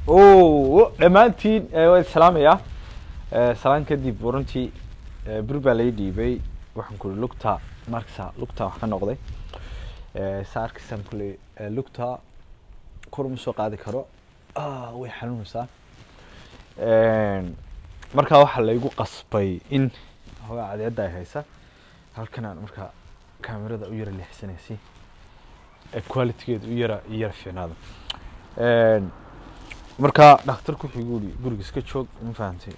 O dhammaantiin waa salaamayaa. Salaan kadib, runtii bir baa lai dhiibay. Waxaan kuri lugta marksa lugta wax ka noqday. Saa arkaysaan kulley, lugta kor uma soo qaadi karo, way xanuunaysaa. Markaa waxaa laygu qasbay in hoogaa cadeedda ay haysa halkan aan markaa kaamirada u yara leexsanaysi qualitygeedu u yara yara fiicnaado. Marka dhakhtarku wuxuu igu yiri, "Guriga iska joog." Ma fahantay?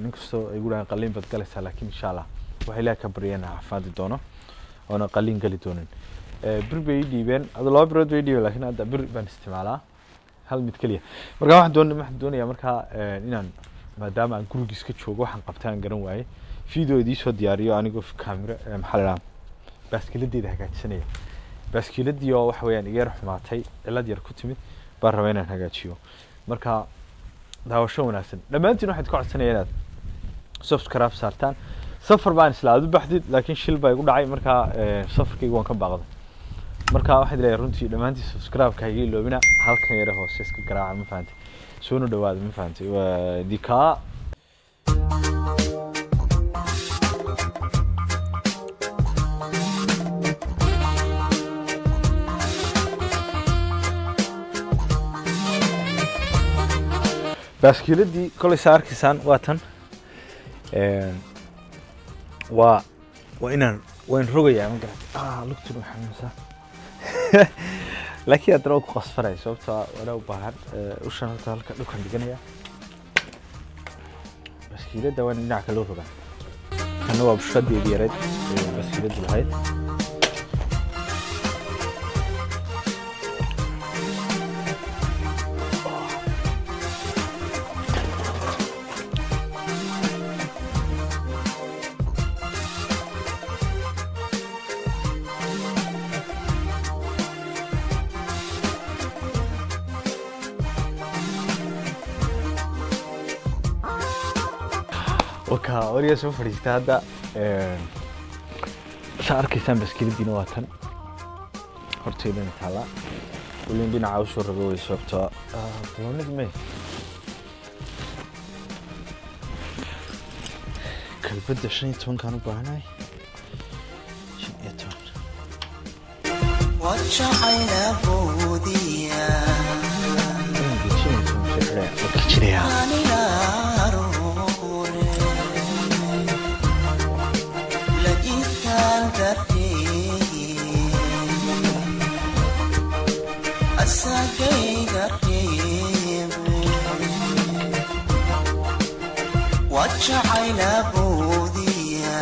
Inkastoo ay igu dhahaan, "Qaliin baad galaysaa," laakiin insha Allah waxay Ilaah ka baryeen caafimaadi doono oona qaliin gali doonin. Bir bay ii dhiibeen, ado 2 birood bay ii dhiibeen, laakiin hadda bir baan isticmaalaa hal mid keliya. Marka waxaan doonayaa markaa inaan, maadaama aan guriga iska joogo, waxaan qabtay aan garan waayey, video idii soo diyaariyo anigoo kaamiro, maxaa la dhahaa, baaskiiladeeda hagaajisanaya. Baaskiiladii oo waxa weeyaan iga yar xumaatay, cillad yar ku timid, baan rabaa inaan hagaajiyo. Marka daawasho wanaagsan dhammaantiin. Waxaan ka codsanaya inaad subscribe saartaan. Safar baan isla aad u baxdid, laakiin shil baa igu dhacay. Marka safarkayga waan ka baaqday. Marka waxaad leeyahay runtii dhammaantiin subscribe-ka iga iloobina, halkan yare hoose iska garaaca. Ma fahantay? Soona dhawaada. Ma fahantay? Waa dikaa. Baaskiiladii kolay saa arkaysaan waa tan. Waa inaan waan rogayaa, ma garat? Lugtuna way xanuunsaa, laakiin haddana waa ku qasbanaya, sababtoo ah waana u baahan. Ushan horta halka dhulkan dhiganaya. Baaskiiladda waa in dhinaca kale loo rogaa. Tanna waa bushradeedii yareed ee baaskiiladdu lahayd. Waka wariga soo fadhiista hadda. Saa arkaysaan, baaskiiladiina waa tan horteydana taallaa. Weli dhinaca usoo rogo way, sababtoo ah doonid may kalbadda 15-kaan u baahanahay, 15. Wajacayla boodiya. Waan gejinaysa, waan soo xidhaya, waan gejinayaa. Anila aroore la itaan darteeye asagayga reebe. Wajacayla boodiya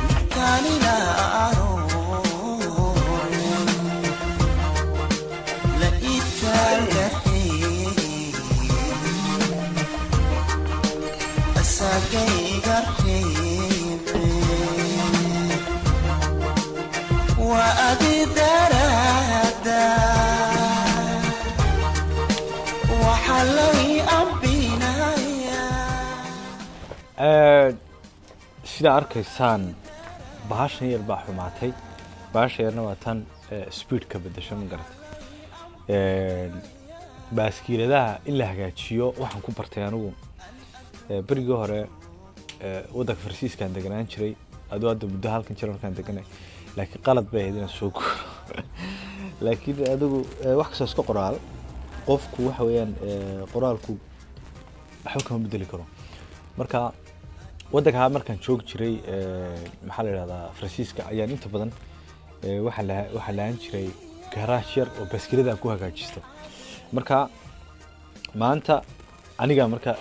midkaanila aroore la itaan darteeye asagayga reebe. Waa adi daraada waxaa lay ambinaya. Sidaa arkaysaan, bahashan yar baa xumaatay. Bahasha yarna waa tan speedka bedesho, ma garatay? Baaskiiladaha in la hagaajiyo waxaan ku bartay anigu berigii hore waddanka Faransiiskaan deganaan jiray. Aduu hadda muddo halkan jira markaan deganay, laakiin qalad bay ahayd inaan soo guuro. Laakiin adigu wax kastoo iska qoraal, qofku waxa weeyaan qoraalku waxba kama bedeli karo. Marka waddanka markaan joogi jiray, maxaa la yidhahdaa, Faransiiska, ayaan inta badan waxaa lahaan jiray garaash yar oo baaskiilada aan ku hagaajisto. Marka maanta aniga marka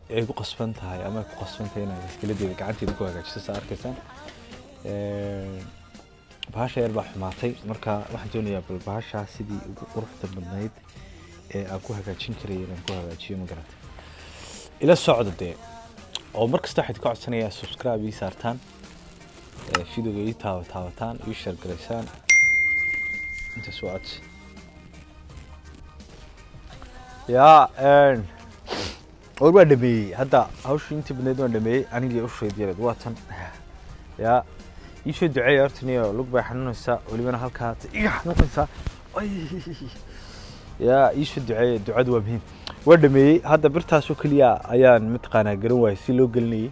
ay ku qasban tahay ama ay ku qasban tahay inaan baaskiiladeeda gacanteeda ku hagaajisto. Saa arkaysaan, bahasha yar baa xumaatay. Marka waxaan doonayaa bal bahashaa sidii ugu quruxda badnayd ee aan ku hagaajin karayay inaan ku hagaajiyo. Ma garatay? Ila socda dee, oo mar kasta waxaad ka codsanayaa subscribe ii saartaan, videoga ii taabataan, ii share garaysaan. Intaas waa codsi. Yaa war waa dhameeyey hadda hawshii intii badnayd, waan dhameeyey anigii usheed yareed waa tan. Yaa ii soo duceeya horta, niyo lug bay xanuunaysaa, welibana halkaa iga xanuunaysaa. Ay. Yaa iisoo duceeya, ducadu waa muhiim. Waa dhameeyey hadda, birtaasoo keliya ayaan mataqaanaa garan waayay si loo gelinayay.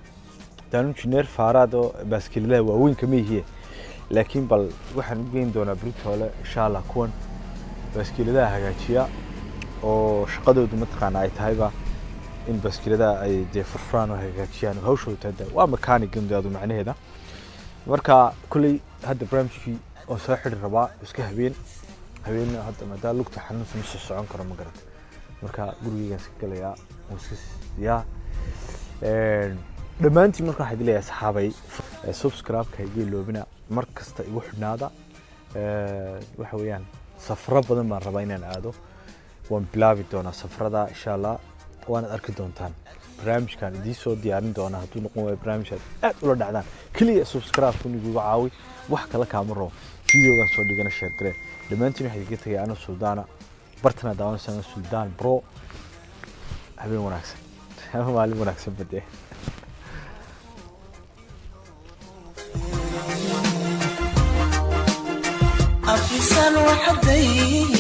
Daan injineer faaraad oo baaskiiladaha waaweyn kama yihiye, laakiin bal waxaan u geyn doonaa beritoole insha Allah kuwan baaskiiladaha hagaajiya oo shaqadoodu mataqaana ay tahayba in baaskiiladaha ay dee furfuraan oo hagaajiyaan oo hawshoodu tahay waa mechanic adu macnaheeda. Marka kulley hadda barnaamijkii oo soo xidhi rabaa, iska habeen habeen hadda, maadaama lugta xanuunsa ma soo socon karo, ma garata. Marka gurigeygaan iska galayaa oo iska yaa dhammaantiin. Marka waxaa idin leeyahay saxaabay, subscribe-ka iga iloobina, mar kasta igu xidhnaada. Waxa weeyaan safro badan baan rabaa inaan aado, waan bilaabi doonaa safrada insha Allah, waanaad arki doontaan barnaamijkan idiin soo diyaarin doonaa. Hadduu noqon waayo barnaamij aad aad ula dhacdaan, keliya subscribe-ku iguga caawi, wax kale kaama rabo. Videogan soo dhigana share garee. Dhammaantiin waxaa idinka tegay ano Suldaana, bartana daawanaysa Suldaan Bro. Habeen wanaagsan ama maalin wanaagsan badee. Afisan waxdayda.